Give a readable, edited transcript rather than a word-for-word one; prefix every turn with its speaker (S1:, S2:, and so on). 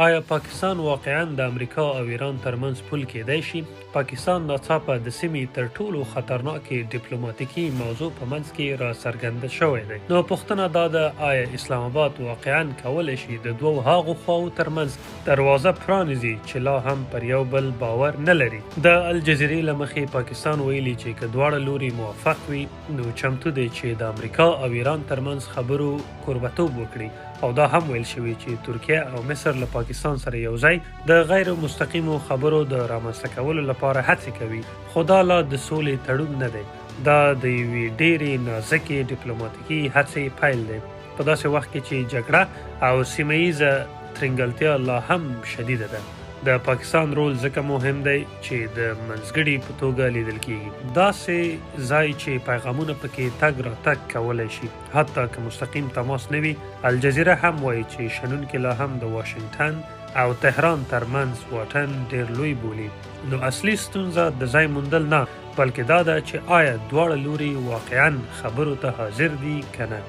S1: آیا پاکستان واقعاً د امریکا او ایران ترمنځ پل کېدای شي؟ پاکستان ناڅاپه د سیمې تر ټولو خطرناکې ډیپلوماتیکي موضوع په منځ کې راڅرګند شوی دی. نو پوښتنه دا ده، آیا اسلام اباد واقعاً کولی شي د دوو هغو خواوو ترمنځ دروازه پرانیزي چې لا هم پر یو بل باور نه لري؟ د الجزیرې له مخې، پاکستان ویلي چې که دواړه لوري موافق وي، نو چمتو دی چې د امریکا او ایران ترمنځ خبرو کوربتوب وکړي. او دا هم ویل شوي چې ترکیه او مصر له پاکستان سره یو ځای د غیر مستقیمو خبرو د رامنځته کولو لپاره هڅې کوي، خو دا لا د سولې تړون نه دی. دا د یوې ډېرې نازکې ډیپلوماتیکي هڅې پیل دی، په داسې وخت کې چې جګړه او سیمه ییزه ترینګلتیا لا هم شدیده ده. د پاکستان رول ځکه مهم دی چې د منځګړي په توګه لیدل کیږي، داسې ځای چې پیغامونه پکې تګ راتګ کولی شي، حتی که مستقیم تماس نه وي. الجزیره هم وایي چې شنونکي لا هم د واشنګټن او تهران ترمنځ واټن ډېر لوی بولي. نو اصلي ستونزه د ځای موندل نه، بلکې دا ده چې آیا دواړه لوري واقعا خبرو ته حاضر دي که نه.